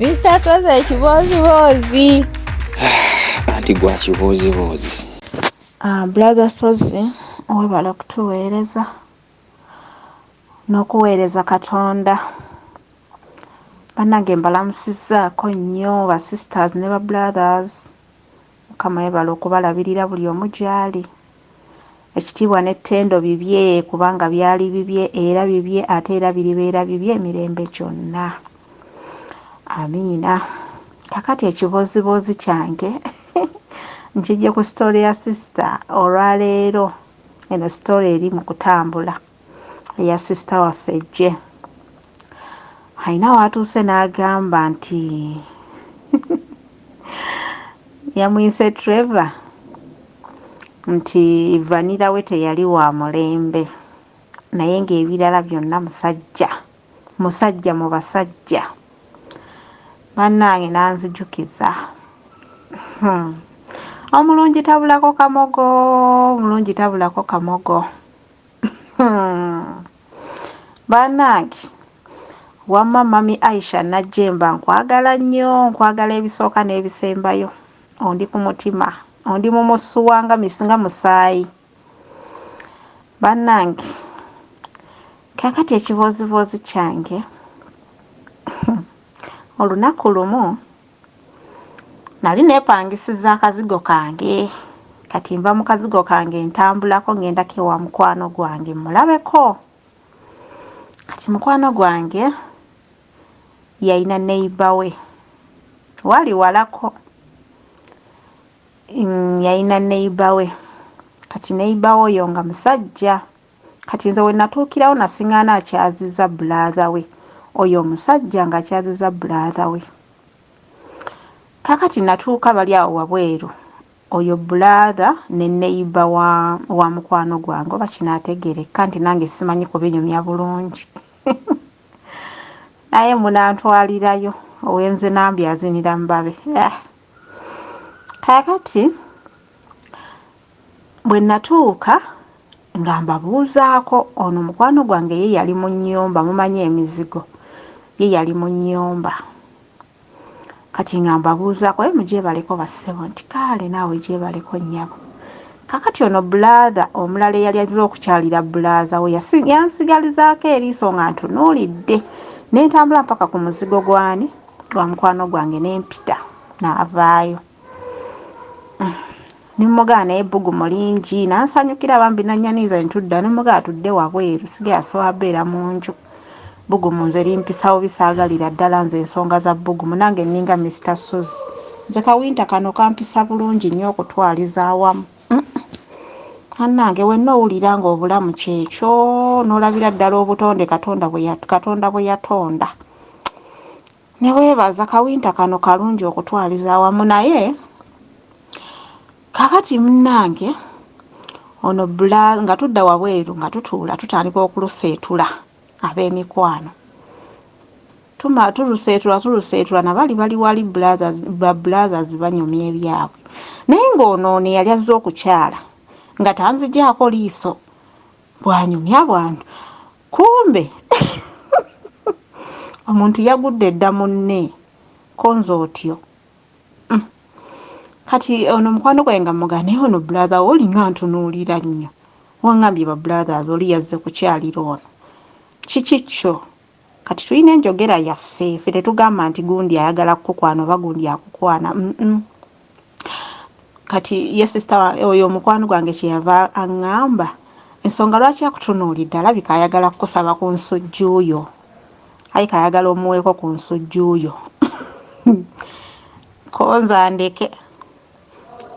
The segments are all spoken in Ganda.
Mister Sozi ekibooziboozi. Anti gwa kibooziboozi. Brother Sozi webale okutuweereza n'okuweereza Katonda. Bannange mbalamusizzaako nnyo ba sisters ne ba brothers. Mukama yebale okubalabirira buli omu gy'ali. Ekitiibwa n'ettendo bibye kubanga byali bibye era bibye ate era biribeera bibye emirembe gyonna. Amiina. Kakati ekibooziboozi kyange nkijje ku sitole ya sisita olwaleero. Eno sitole eri mu kutambula eya sisita waffe Jje. Alina w'atuuse n'agamba nti yamuyise Trevor nti vanilla we teyali wa mulembe naye ng'ebirala byonna musajja musajja mu basajja. Bannange n'anzijukiza. Omulungi tabulako kamogo, omulungi tabulako kamogo. Bannange wamma Mummy Aisha Najjemba nkwagala nnyo, nkwagala ebisooka n'ebisembayo. Ondi ku mutima, ondi mu musuwa nga nga musaayi. Bannange kaakati ekibooziboozi kyange olunaku lumu Nali neepangisiza akazigo kange kati nva mu kazigo kange ntambulako ŋŋendako ewa mukwano gwange mmulabeko. Kati mukwano gwange yalina neyiba we waali walako yalina neyiba we kati neyiba we oyo nga musajja. Kati nze we natuukirawo nasing'ana akyazizza bbulaaza we oyo omusajja ng'akyazizza bbulaaza we. Kaakati natuuka bali awo wabweru oyo bbulaaza ne neyiba wa, wa mukwano gwange oba kinaategeerekeka nti nange simanyi kubinyumya bulungi naye munantwalirayo ow'enzinambi azinira mu babe eh. Kaakati Bwe natuuka nga mbabuuzaako, ono mukwano gwange ye yali mu nnyumba, mumanyi emizigo, ye yali mu nnyumba. Kati nga mbabuuzaako, eh mugyebaleko bassebo, nti kaale naawe gyebaleko nnyabo. Kaakati ono bulaatha omulala eyali azze okukyalira bulaaza we yansigalizaako eriiso nga ntunuulidde ne ntambula mpaka ku muzigo gw'ani? Gwa mukwano gwange ne mpita n'avaayo. Ne mmugaa naye ebbugumu lingi n'ansanyukira bambi n'annyaniriza ne tudda ne mmugaa tudde wabweru sigala sobola beera mu nju bbugumu nze limpisa bubi saagalira ddala nze ensonga za bbugumu nange nninga Mister Ssozi nze kawinta kano kampisa bulungi nnyo okutwaliza awamu bannange wenna owulira ng'obulamu kyekyo n'olabira ddala obutonde Katonda bwe Katonda bwe yatonda. Ne weebaza kawinta kano kalungi okutwaliza awamu naye kakati munnange ono bula nga tudda wabweru nga tutuula tutandika okuluseetula ab'emikwano tuma tuluseetula tuluseetula nabali bali wali brothers ba brothers banyumya ebyabwe naye ng'ono ono eyali azze okukyala nga tanzigyako liiso bwanyumya bwantu Kumbe omuntu yagudde dda munne konze otyo mm. Kati ono mukwano gwange nga mugana naye ono brother wo olinga ntunuulira nnyo wangambye ba brothers oli yazze kukyalira ono kiki kyo kati tulina enjogera yaffe ffe tetugamba nti gundi ayagala kukukwana oba gundi akukwana mm -mm. Kati ye sister oyo omukwano gwange kyeyava aŋŋamba ensonga lwaki akutunuulidde alabika ayagala kukusaba ku nsujju yo alabika ayagala omuweeko ku nsujju yo konza ndeke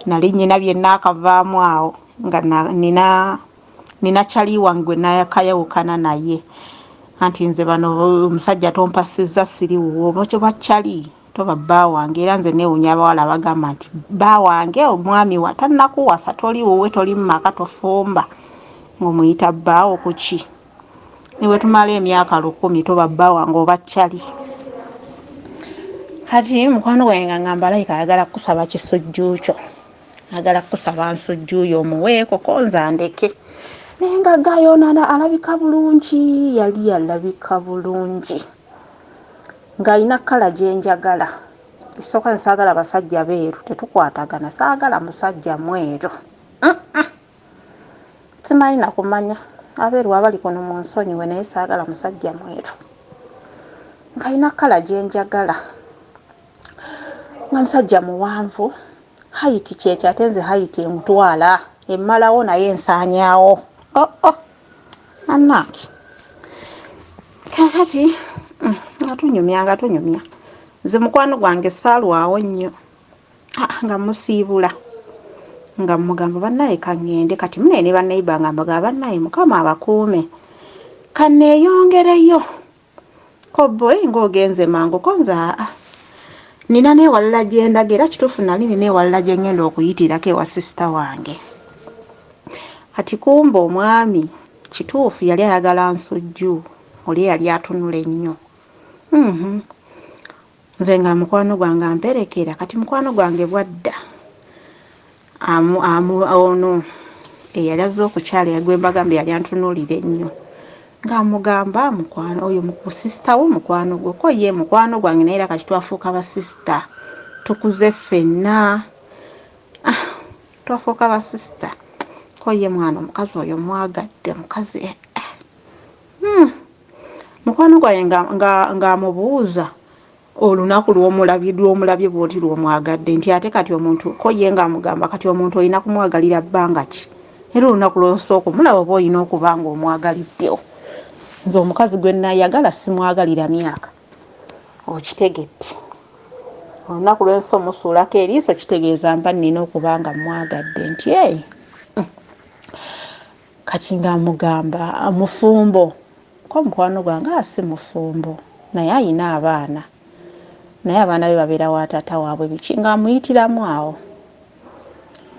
nali nyina bye naakavaamu awo nga nina nina chali wange gwe nakayawukana naye anti nze bano omusajja tompasizza siri wuwo oba chali Toba bba wange era nze newunya abawala abagamba nti bba wange omwami wa tanakuwasa toli wuwe toli mumaka tofumba ngomuyita bbaawo kuki nebwetumala emyaka lukumi toba bba wange oba chali kati mukwano gwange nga ngamba alabika ayagala kukusaba kisujju kyo ayagala kukusaba nsujju yo omuweeko konza ndeke naye nga gayonana alabika bulungi yali alabika bulungi. Ng'alina kkala gye njagala. Ekisooka nze saagala basajja beeru, tetukwatagana, saagala musajja mweru. Simanyi na kumanya, abeeru abali kuno munsonyiwe naye saagala musajja mweru. Ng'alina kkala gye njagala. Nga musajja muwanvu, height kyekyo ate nze height entwala, emmalawo naye ensaanyaawo. Oh oh! Bannange kakati nga tunyumya nga tunyumya nze mukwano gwange saalwawo nnyo ah, nga musiibula nga mugamba bannaye kaŋŋende kati munaye ne baneiba nga mbagamba bannaye mukama abakuume kaneeyongereyo ko boy ng'ogenze mangu ko nze aa nina n'ewalala gye ndaga era kituufu nali nina ewalala gye ŋŋenda okuyitirako ewa sisita wange kati kumba omwami kituufu yali ayagala nsujju oli eyali atunula ennyo mhm. Nze nga mukwano gwange amperekera kati mukwano gwange bwadda ono eyali azze okukyala gwe mbagamba yali antunuulira ennyo ng'amugamba mukwano oyo sisita wo mukwano gwo ko ye mukwano gwange naye era kati twafuuka basisita tukuze ffenna ah, twafuuka basisita ko ye mwana omukazi oyo mwagadde mukazi eh, eh. Hmm. Mukwano gwange ng'amubuuza olunaku lw'omulabye lw'omulabye bw'oti lw'omwagadde nti ate kati omuntu ko ye ng'amugamba kati omuntu olina kumwagalira bbanga ki era olunaku lw'osooka omulaba oba olina okuba ng'omwagaliddewo nze omukazi gwe nayagala simwagalira myaka okitegedde olunaku lwensi omusuulako eriiso kitegeeza mba nnina okuba nga mwagadde nti ee Kati nga amugamba mufumbo ko mukwano gwange ah si mufumbo naye ayina abaana naye abaana be babeera wa taata waabwe biki nga amuyitiramu awo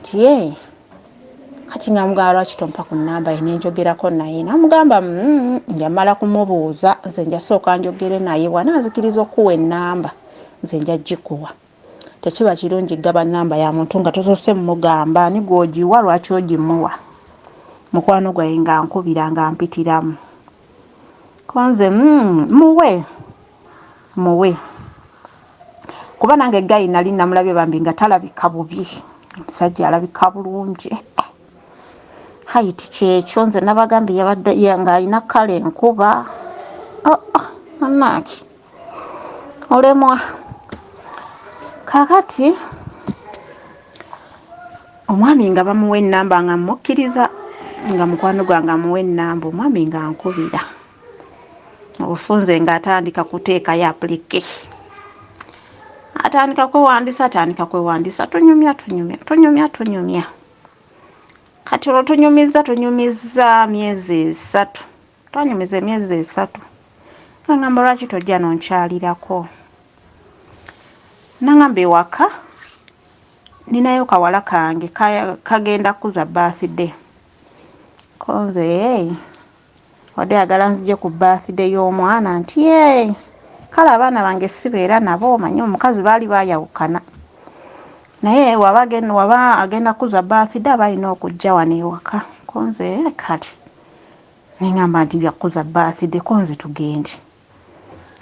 nti ye kati nga amugamba lwaki tompa ku namba ye nenjogerako naye namugamba mm, njamala kumubuuza nze njasooka njogere naye bwananzikiriza okukuwa enamba nze nja gikuwa. Tekiba kirungi gaba namba ya muntu nga tosoose mugamba ani gw'ogiwa lwaki ogimuwa. Mukwano gwange nga ankubira nga ampitiramu. Ko nze mm, muwe muwe kuba nange gayi nali namulabye bambi nga talabika bubi, omusajja alabika bulungi. Hayiti kyekyo nze nabagambye yabadde ng'alina kala enkuba. Oh, oh, bannange olemwa kakati omwami nga bamuwa enamba nga mukkiriza nga mukwano gwange amuwa enamba omwami nga ankubira obufunze nga atandika kuteekayo apulike atandika kwewandisa atandika kwewandisa tunyumya tunyumya tunyumya tunyumya kati olwo tunyumiza tunyumiza myezi esatu Twanyumiza emyezi esatu nga ngamba lwaki tojja nonkyalirako. Nangamba ewaka ninayo kawala kange kagenda kukuza birthday. Ko nze hey, wadde oyagala nzije ku birthday y'omwana nti hey, kale abaana bange sibeera nabo omanyi omukazi baali bayawukana naye waba agenda kukuza birthday aba alina okujja wano ewaka. Ko nze kale Nengamba nti byakukuza birthday ko nze tugende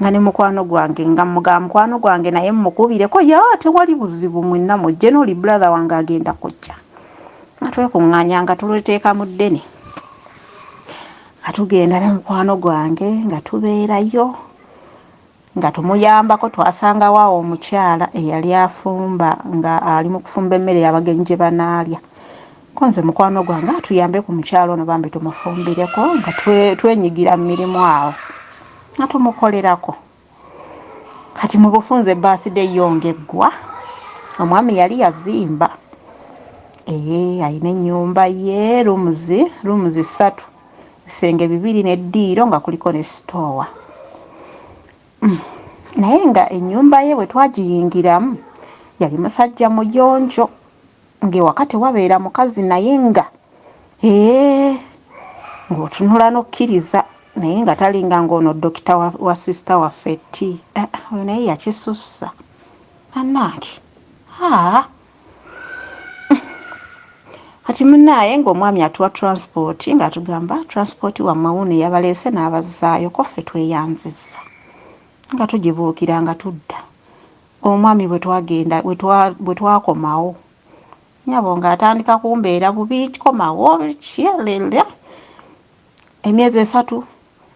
nga ne mukwano gwange nga muga mukwano gwange naye mukubireko ya tewali buzibu mwenna mujje n'oli brother wange agenda kujja nga twekuŋŋaanya nga tuliteeka mu ddene nga tugenda ne mukwano gwange nga tubeerayo Nga tumuyambako twasangawo awo omukyala eyali afumba nga ali mu kufumba emmere abagenyi gye banaalya. Ko nze mukwano gwange atuyambe ku mukyala ono bambi tumufumbireko nga twenyigira mu mirimu awo nga tumukolerako. Kati mu bufunze birthday yo ng'eggwa omwami yali yazimba ee alina ennyumba ye rooms ssatu. Ebisenge bibiri n'eddiiro nga kuliko ne sitoowa. Naye nga ennyumba ye bwe twagiyingiramu yali musajja muyonjo ng'ewaka tewabeera mukazi naye nga ee ng'otunula n'okkiriza naye nga talinga ng'ono dokita wa, wa sisita waffe ti eh, oyo naye yakisussa bannange haa Kati munaaye ng'omwami atuwa transport ng'atugamba transport wammwe wuuno eyabaleese n'abazzaayo ko ffe tweyanzizza. Nga tugibuukira nga tudda. Omwami bwe twagenda bwe twakomawo nyabo ng'atandika kumbeera bubi komawo kyelele emyezi 3,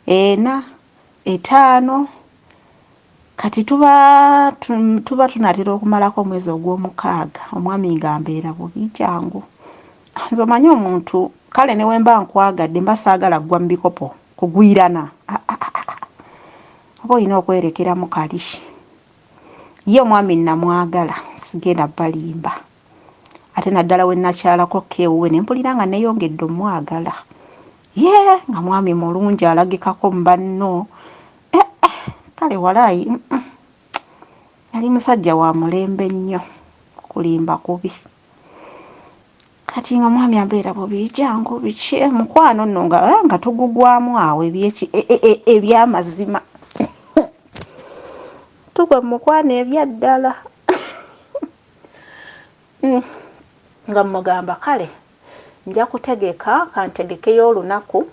4, 5 kati tuba tunaatera okumalako omwezi ogw'omukaaga omwami ng'ambeera bubi jangu. Nze omanyi omuntu kale ne wemba nkwagadde mba saagala ggwa mu bikopo kugwirana oba olina okwerekeramu kali. Ye omwami namwagala sigenda balimba ate naddala we nakyalako ko ewuwe ne mpulira nga neeyongedde omwagala. Ye nga mwami mulungi alagikako mu banno kale walaayi yali musajja wa mulembe nnyo kulimba kubi. Kati nga omwami ambeera bubi jangu biki mukwano nno nga tugugwamu awo ebyamazima tugwa mu mukwano ebyaddala. Nga mmugamba kale nja kutegeka kantegekeyo olunaku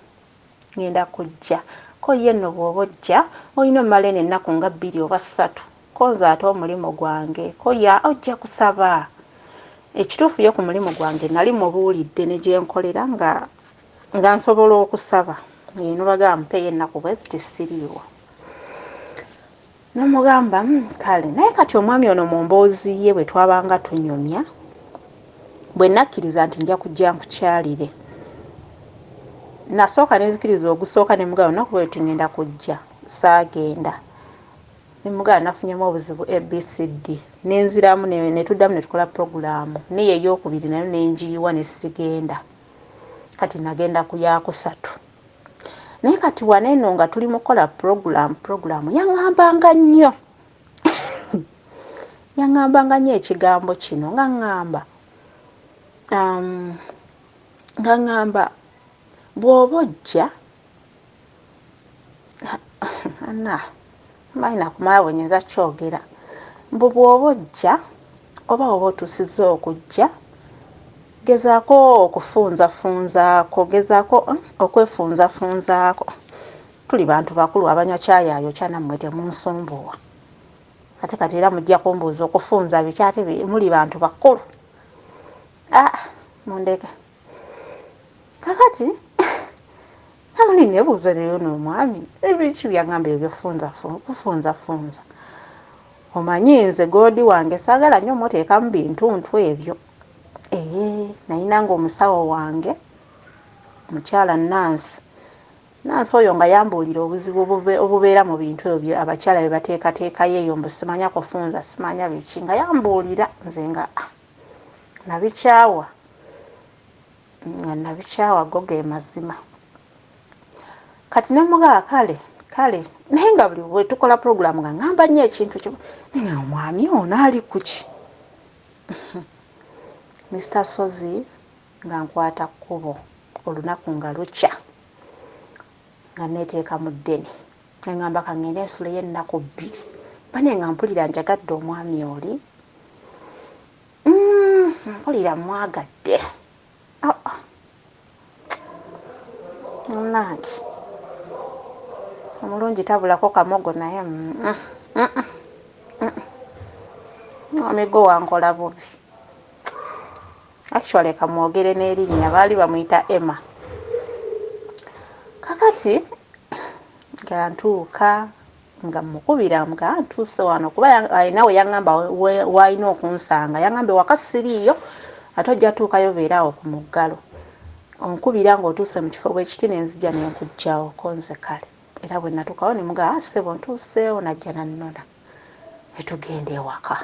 ngenda kujja ko ye nno bw'oba ojja olina omala eno ennaku nga 2 oba 3 ko nze ate omulimu gwange ko ya ojja kusaba. Ekituufu ye ku mulimu gwange nali mubuulidde ne gye nkolera nga nsobola okusaba nobagamba mpeeyo ennaku bwe ziti siriiwo. Nomugamba kale naye kati omwami ono mu mboozi ye bwe twabanga tunyumya bwe nakkiriza nti nja kujja nkukyalire nasooka ne nzikiriza ogusooka ne mugamba olunaku bwe luti ngenda kujja saagenda ne mugamba nafunyemu obuzibu ABCD ne nziramu ne tuddamu ne tukola pulogulaamu naye ey'okubiri nayo ne ngiyiwa ne sigenda kati nagenda ku yakusatu. Naye kati wano eno nga tuli mu kukola pulogulaamu yaŋŋambanga nnyo yaŋŋambanga nnyo ekigambo kino nga ŋŋamba nga ŋŋamba bw'oba ojja manyi nakumala bwe nnyinza kyogera mbu bw'oba ojja oba oba otuusizza okujja gezaako okufunzafunzaako gezaako okwefunzafunzaako. Tuli bantu bakulu abanywa caayi ayokya nammwe temunsumbuwa ate kati era mujja kumbuuza okufunza biki ate muli bantu bakulu mundeke. Kakati namuli neebuuza naye ono omwami ebiki byangamba ebyo kufunzafunza. Omanyi nze goodi wange saagala nnyo muteekamu bintuntu ebyo. Nayinanga omusawo wange mukyala Nansi. Nansi oyo nga yambuulira obuzibu obubeera mu bintu ebyo abakyala bye bateekateekayo eyo mbu simanya kufunza simanya biki nga yambuulira nze nga nabikyawa nga nabikyawa go ge mazima. Kati ne mugamba kale kale naye nga buli bwe tukola pulogulaamu nga ŋŋamba nnyo ekintu kyo naye nga omwami ono ali ku ki? Mr Sozi nga nkwata kkubo olunaku nga lukya nga neeteeka mu ddene ne ŋŋamba ka ŋŋende nsuleyo ennaku 2 bane nga mpulira njagadde omwami oli mpulira mwagadde munnange omulungi tabulako kamogo naye mwami gwe wankola bubi. Actually kamwogere n'erinnya baali bamuyita Emma. Kakati nga ntuuka nga mukubira nga ntuuse wano kuba alina we yaŋŋamba w'alina okunsanga yaŋŋamba ewaka siriiyo ate ojja tuukayo beera awo ku muggalo onkubira ng'otuuse mu kifo bwe kiti ne nzija ne nkuggyawo ko nze kale era bwe natuukawo ne mugamba ssebo ntuuseewo najja nannona ne tugenda ewaka.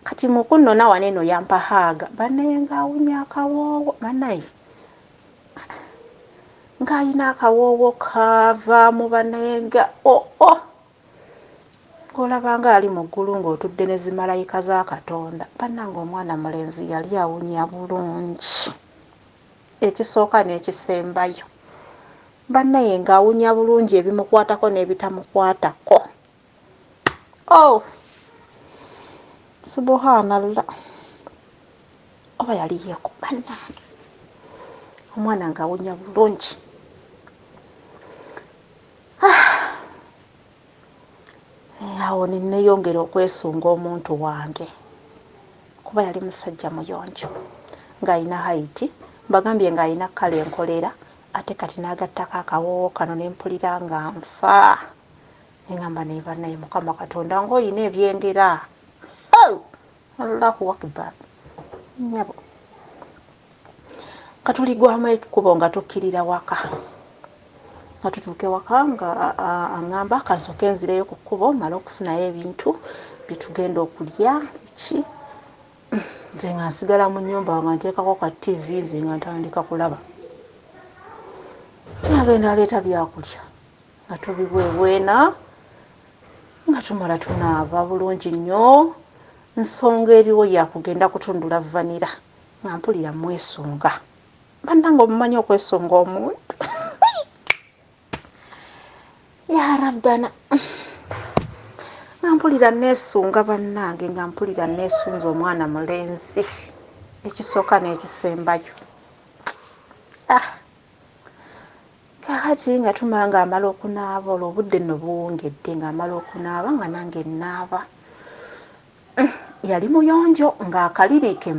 Kati mu kunnona wano eno yampa haaga bannaye ng'awunya akawoowo bannaye ng'alina akawoowo kaavaamu bannaye nga ng'olaba ng'ali mu ggulu ng'otudde ne zimalayika za Katonda. Bannange omwana mulenzi yali awunya bulungi ekisooka n'ekisembayo. Bannaye ng'awunya bulungi ebimukwatako n'ebitamukwatako. Subhanallah oba yali yeeko bannange omwana ng'awunya bulungi. Awo ne nneeyongera okwesunga omuntu wange kuba yali musajja muyonjo ng'alina hayiti, mbagambye ng'alina kkala enkolera ate kati n'agattako akawoowo kano ne mpulira nga nfa. Ne ŋŋamba naye bannaye Mukama Katonda ng'olina ebyengera! Oh! Allahu Akbar! Nnyabo. Nga tuligwamu ekkubo nga tukkirira waka. Nga tutuuka ewaka nga aŋŋamba kansooke nzireyo ku kkubo mmale okufunayo ebintu bye tugenda okulya biki. Nze nga nsigala mu nnyumba nga nteekako ka ttivi nze nga ntandika kulaba. Agenda aleeta byakulya nga tubibwebwena nga tumala tunaaba bulungi nnyo. Nsonga eriwo ya kugenda kutundula vanira nga mpulira mwesunga. Bannange omumanyi okwesunga omuntu ya rabbana nga mpulira neesunga bannange nga mpulira neesunze omwana mulenzi ekisooka n'ekisembayo ah kakati nga tumala ng'amala okunaaba olwo obudde nno buwungedde ng'amala okunaaba nga nange naaba yali muyonjo ng'akaliri ke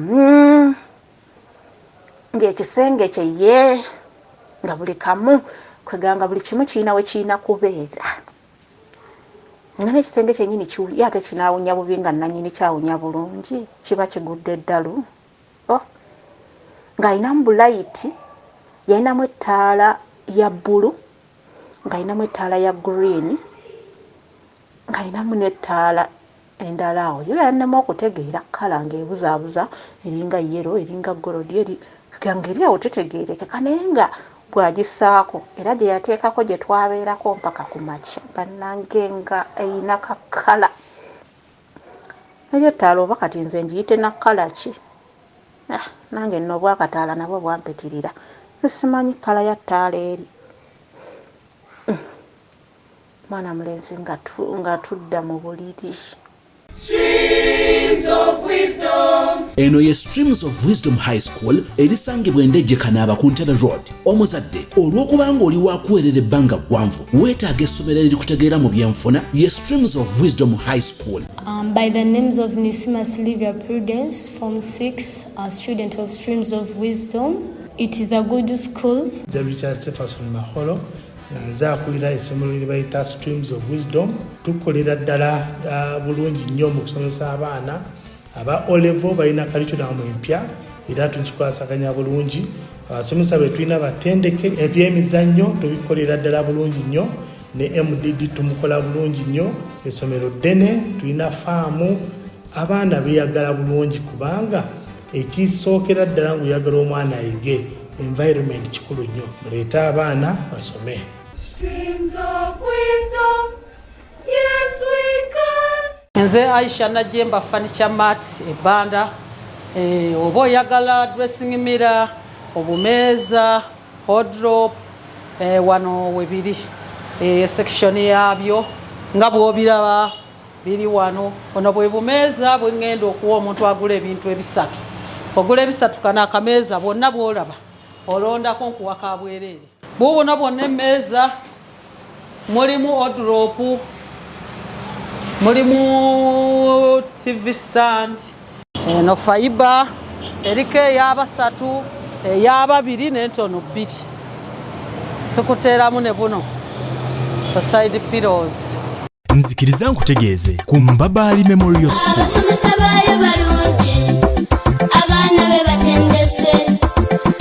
ng'ekisenge kye ye nga buli kamu kwegamba buli kimu kirina we kirina kubeera nga n'ekisenge kyennyini kiwunya ate kinaawunya bubi nga nnannyini kyawunya bulungi kiba kigudde eddalu oh. Ng'alinamu bulayiti yalinamu ettaala ya bbulu ng'alinamu ettaala ya green ng'alinamu n'ettaala endala awo yo yannema okutegeera kkala ng'ebuzaabuza eringa yero eringa golodi eri nga eri awo tetegeerekeka naye nga bw'agisaako era gye yateekako gye twabeerako mpaka ku makya bannange nga erina ka kkala eyo ettaala oba kati nze ngiyite na kkala ki ah, nange nno obwakataala nabwo bwampitirira simanyi kkala ya ttaala eri Mwana mulenzi nga tudda mu buliri. Streams of Wisdom. Eno ye Streams of Wisdom High School erisangibwa Endejje Kanaaba ku Ntebe Road. Omuzadde olw'okuba ng'oli wa kuweerera ebbanga ggwanvu weetaaga essomero erikutegeera mu byenfuna ye Streams of Wisdom High School. By the names of Nisima Sylvia Prudence, Form 6, a student of Streams of Wisdom. It is a good school. Nze Richard Stephenson Maholo nga nze akulira essomero lye bayita Streams of Wisdom. Tukolera ddala bulungi nnyo mu kusomesa abaana. Aba O level balina curriculum empya era tukikwasaganya bulungi. Abasomesa be tulina batendeke, ebyemizannyo tubikolera ddala bulungi nnyo ne MDD tumukola bulungi nnyo. Essomero ddene, tulina faamu, abaana beeyagala bulungi kubanga Ekisookera ddala ng'oyagala omwana ayige, environment kikulu nnyo. Muleete abaana basome. Streams of wisdom, yes we can. Nze Aisha Najjemba Furniture Mart e Banda. Eh, oba oyagala dressing mirror, obumeeza, wardrobe, eh, wano webiri eh, section yaabyo nga bw'obiraba biri wano. Ono bwe bumeeza bwe ŋŋenda okuwa omuntu agula ebintu ebisatu. Ogula ebisatu kano akameeza bwonna bw'olaba olondako nkuwa ka bwereere. Buubuno bwonna emmeeza mulimu oduloopu, mulimu TV stand. Eno fayiba eriko ey'abasatu, ey'ababiri n'entono bbiri. Tukuteeramu ne buno side pillows. Nzikiriza nkutegeeze ku Mbabaali Memorial School. Abasomesa baayo balungi, abaana be batendese,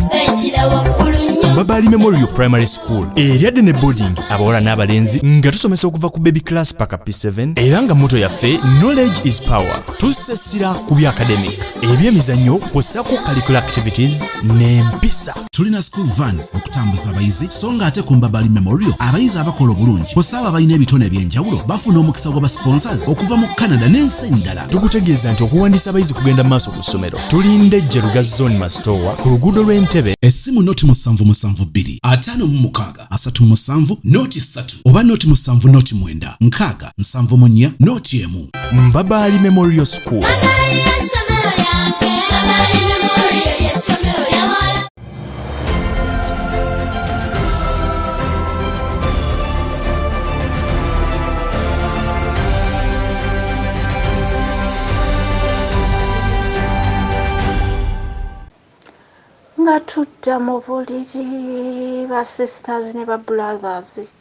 bayitira waggulu nnyo. Mbabaali Memorial Primary School eryadde ne boarding abawala n'abalenzi nga tusomesa okuva ku baby class paka P7 era nga motto yaffe knowledge is power. Tussa essira ku bya academic, ebyemizannyo kw'ossa ko curricular activities n'empisa. Tulina school van okutambuza abayizi so nga ate ku Mbabali Memorial abayizi abakola obulungi kw'ossa abo abalina ebitone eby'enjawulo bafuna omukisa gwa ba sponsors okuva mu Canada n'ensi endala. Tukutegeeza nti okuwandiisa abayizi kugenda mu maaso ku ssomero. Tuli Ndejje Lugazi Zone Masitoowa ku luguudo lw'e Ntebe. Essimu noti 772 56 37 0 3 oba noti 7 0 9 6 74 0 1. Mbabaali Memorial School. Mbabaali ly'essomero lyange. Mbabaali Memorial ly'essomero lyange. Nga tudda mu buliri ba sisters ne ba brothers.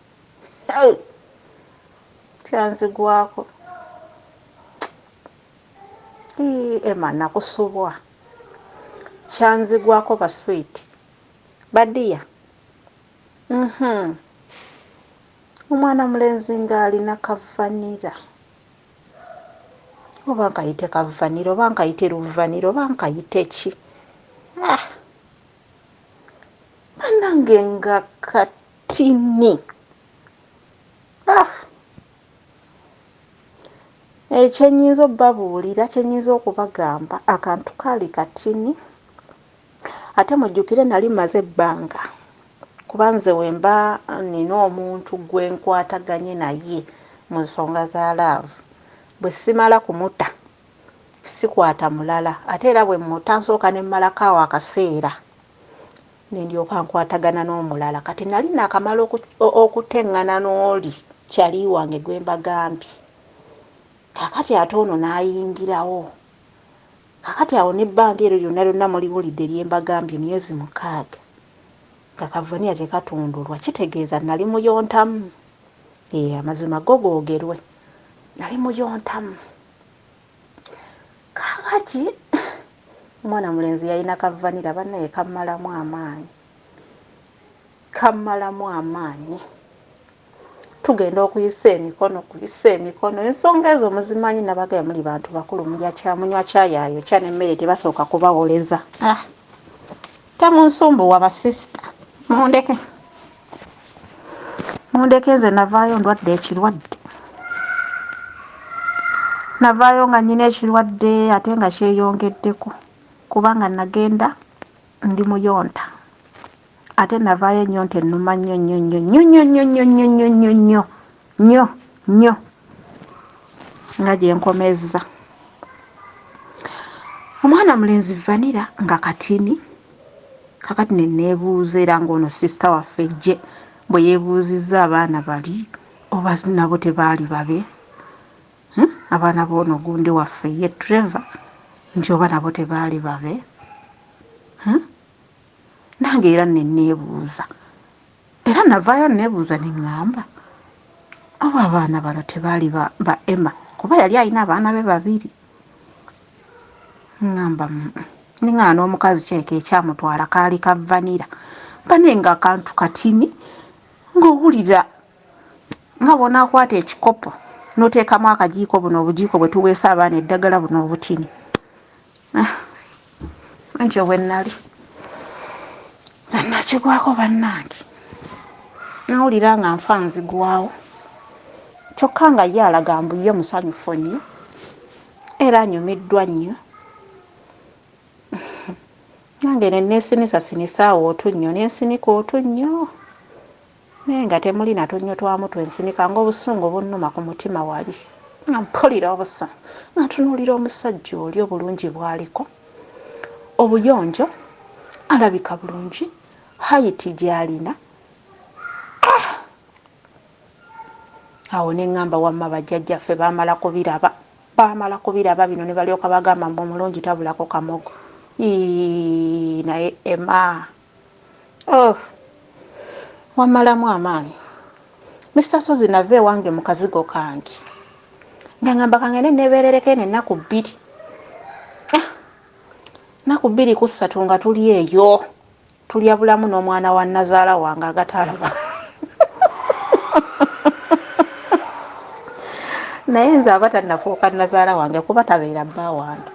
Hey! Kyanzigwako. Ii, Emma nakusubwa. Kyanzigwako ba sweet. Badiya. Omwana mulenzi ng'alina kavanira. Oba nkayite kavanira, oba nkayite luvanira, oba nkayite ki? Ah! Bannange nga katini. Ah! Ekyennyinza obbabuulira, kyennyinza okubagamba, akantu kaali katini. Ate mujjukire nali mmaze ebbanga, kuba nze wemba nina omuntu gwe nkwataganye naye mu nsonga za laavu, bwe simala kumuta sikwata mulala. Ate era bwe mmuta nsooka ne mmalako awo akaseera ne ndyoka nkwatagana n'omulala. Kati nali naakamala okuteŋŋana n'oli kyali wange gwe mbagambye. Kaakati ate ono n'ayingirawo. Kaakati awo n'ebbanga eryo lyonna lyonna muliwulidde lye mbagambye, emyezi 6, nga kavaniya tekatundulwa, kitegeeza nali muyontamu. Ee, amazima go googerwe, nali muyontamu. Kaakati omwana mulenzi yalina kavanira, bannaye kammalamu amaanyi, kammalamu amaanyi. Tugenda okuyisa emikono, kuyisa emikono, ensonga ezo muzimanyi, nabagaye muli bantu bakulu, mulya kya munywa kyayaayo kya n'emmere tebasooka kubawoleza. Ah, temunsumbuwa basisita, mundeke, mundeke. Nze navaayo ndwadde ekirwadde, navaayo nga nnyina ekirwadde, ate nga kyeyongeddeko kubanga nagenda ndi muyonta, ate navaayo ennyonta ennuma nnyo nnyo nnyo nnyo nnyo nnyo nnyo nnyo nnyo nnyo nnyo nnyo nnyo, nga gye nkomezza. Omwana mulenzi vanira nga katini. Kakati ne neebuuza era ng'ono sisita waffe jje bwe yeebuuzizza abaana bali oba nabo tebaali babe, abaana b'ono gundi waffe ye Trevor, nti oba nabo tebaali babe. Nange era ne neebuuza, era navaayo neebuuza ne ŋŋamba oba abaana bano tebaali ba Emma, kuba yali alina abaana be babiri. Ŋŋamba neŋŋamba n'omukazi kyeka ekyamutwala kaali kavanira bane, nga akantu katini, ng'owulira nga bw'onaakwata ekikopo n'oteekamu akajiiko, buno obujiiko bwe tuweesa abaana eddagala, buno obutini. Ah, ntyo bwe nali nze nakigwako bannange, nawulira nga nfa nzigwawo, kyokka nga ye alaga mbu ye musanyufu nnyo era anyumiddwa nnyo. Nange ne neesinisa sinisa awo otunnyo, nensinika otunnyo, naye nga temuli na tunnyo twamu twensinika, ng'obusungu bunnuma ku mutima wali, nga mpulira obusungu, nga ntunuulira omusajja oli obulungi bw'aliko, obuyonjo, alabika bulungi, height gy'alina. Ah! Awo ne ŋŋamba wamma bajjajjaffe baamala kubiraba, baamala kubiraba bino ne balyoka bagamba mbu omulungi tabulako kamogo. Ii, naye Emma, oh, wamalamu amaanyi. Mr Sozi, nava ewange mu kazigo kange nga ŋŋamba kangende neebeerereko eno ennaku 2. Ah, nnaku 2 ku 3 nga tuli eyo tulya bulamu n'omwana wa nazaala wange agatalaba. Naye nze aba tannafuuka nazaala wange, kuba tabeera bba wange,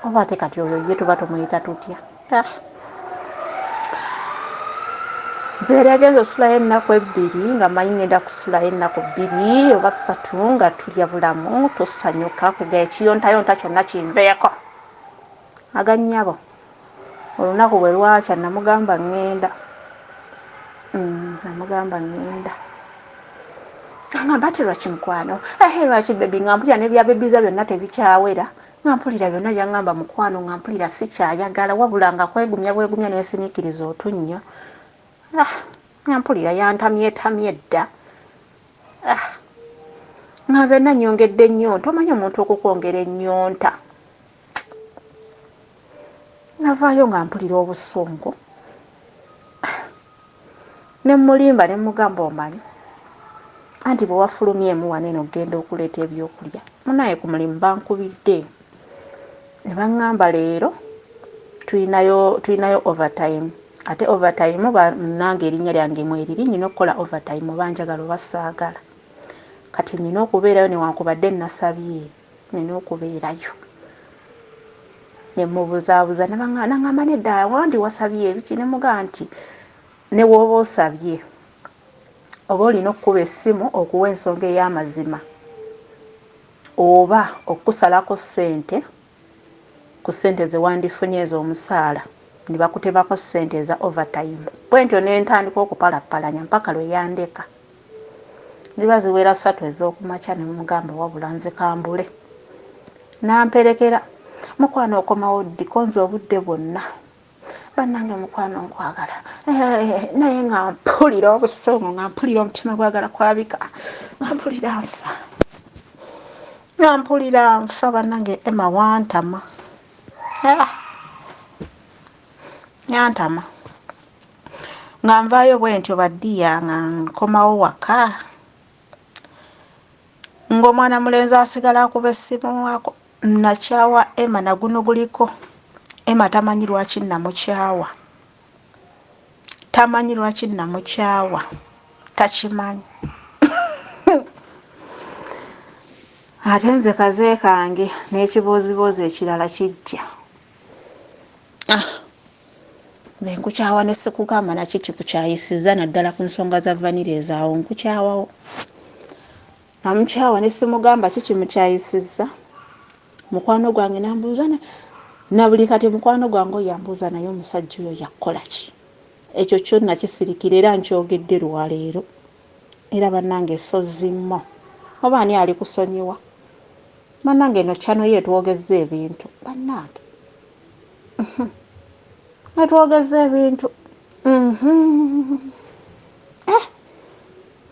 oba ate kati oyo ye tuba tumuyita tutya? Ah. Nze yali agenza osulayo ennaku 2, nga manyi ngenda kusulayo ennaku 2 oba 3, nga tulya bulamu, tusanyuka, kwega ekiyontayonta kyonna kinveeko. Agannyabo olunaku bwe lwakya namugamba ŋŋenda. Namugamba ŋŋenda, agamba ati lwaki mukwano, ehe lwaki baby, nga mpulira n'ebya bebiza byonna tebikyawera, nga mpulira byonna byaŋŋamba mukwano, nga mpulira sikyayagala, wabula nga kwegumya bwegumya n'ensiniikiriza otunnyo. Ah, nga mpulira yantamyetamye dda. Ah, nga nze nanyongedde ennyonta, omanyi omuntu okukwongera ennyonta. Navaayo nga mpulira obusungu. Ne mmulimba ne mmugamba omanyi anti bwe wafulumyemu wano eno okugenda okuleeta ebyokulya munaye ku mulimu bankubidde ne baŋŋamba leero tulinayo tulinayo overtime ate overtime nange erinnya lyange mweriri nyina okukola overtime oba njagala oba saagala kati nyina okubeerayo newankubadde nasabye nina okubeerayo ne mubuzaabuza nangamba nedda wandi wasabye ebiki ne mugamba nti ne w'oba osabye oba olina okukuba essimu okuwa ensonga ey'amazima oba okukusalako ssente ku ssente ze wandifunye ez'omusaala ne bakutemako ssente eza overtime bwentyo ne ntandika okupalappalanya mpaka lwe yandeka. Ziba ziwera ssatu ez'okumakya ne mugamba wabula nze kambule. N'amperekera, mukwano okomawo ddi ko nze obudde bwonna bannange mukwano nkwagala eh, naye nga mpulira obusungu nga mpulira omutima gwagala kwabika nga mpulira nfa nga mpulira nfa bannange Emma wantama ah, yantama nga nvaayo bwentyo baddiya nga nkomawo waka ng'omwana mulenzi asigala akuba essimu Nakyawa Emma naguno guliko Emma tamanyi lwaki namukyawa tamanyi lwaki namukyawa takimanyi ate nze kaze kange n'ekibooziboozi ekirala kijja ah nze nkukyawa ne sikugamba naki kikukyayisiza naddala ku nsonga za vanira ezaawo nkukyawawo Namukyawa ne simugamba ki kimukyayisizza. Mukwano gwange nambuuza na buli kati mukwano gwange oyo ambuuza naye omusajja oyo yakukola ki? Ekyo kyo nakisirikira era nkyogedde lwaleero. Era bannange Ssozi Mo oba ani alikusonyiwa? Bannange eno channel yo etwogezza ebintu bannange. Etwogezza ebintu. Eh!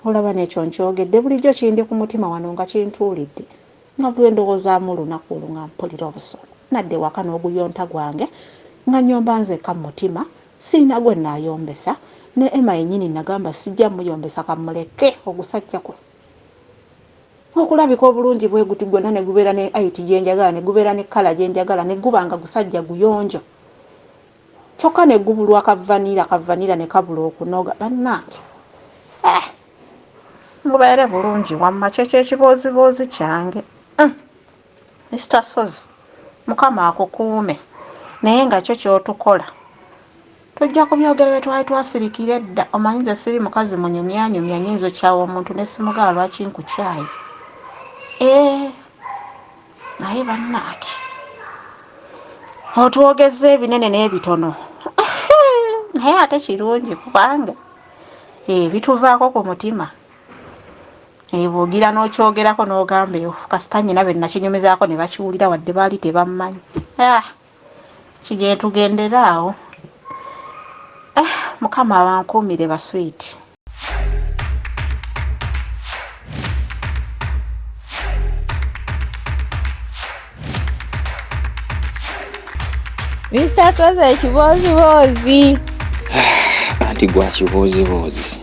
Olaba n'ekyo nkyogedde bulijjo kindi ku mutima wano nga kintuulidde nga bwe ndowoozaamu olunaku olwo nga mpulira obusungu. Nadda ewaka n'oguyonta gwange nga nnyomba nzekka mu mutima, sirina gwe nnaayombesa ne Emma yennyini nnagamba sijja muyombesa kammuleke ogusajja guno. Okulabika obulungi bwe guti gwonna ne gubeera ne height gye njagala ne gubeera ne kkala gye njagala ne guba nga gusajja guyonjo. Kyokka ne gubulwa ka vanilla, ka vanilla ne kabula okunoga bannange. Eh! Mubeere bulungi wamma kyekyo ekibooziboozi kyange. Mm. Mister Sozi, Mukama akukuume naye nga kyo ky'otukola tujja kubyogera bye twali twasirikira edda. Omanyi nze siri mukazi munyumyanyumya, nnyinza okukyawa omuntu ne simugamba lwaki nkukyaye. Eh! Naye bannange otwogezza ebinene n'ebitono naye ate kirungi kubanga ebituvaako ku mutima bw'ogira n'okyogerako n'ogamba kasita nnyina be nakinyumizaako ne bakiwulira wadde baali tebammanyi. Ah, tugendere awo. Eh, Mukama abankuumire baswiiti. Mr. Sozi ekibooziboozi. Anti gwa kibooziboozi.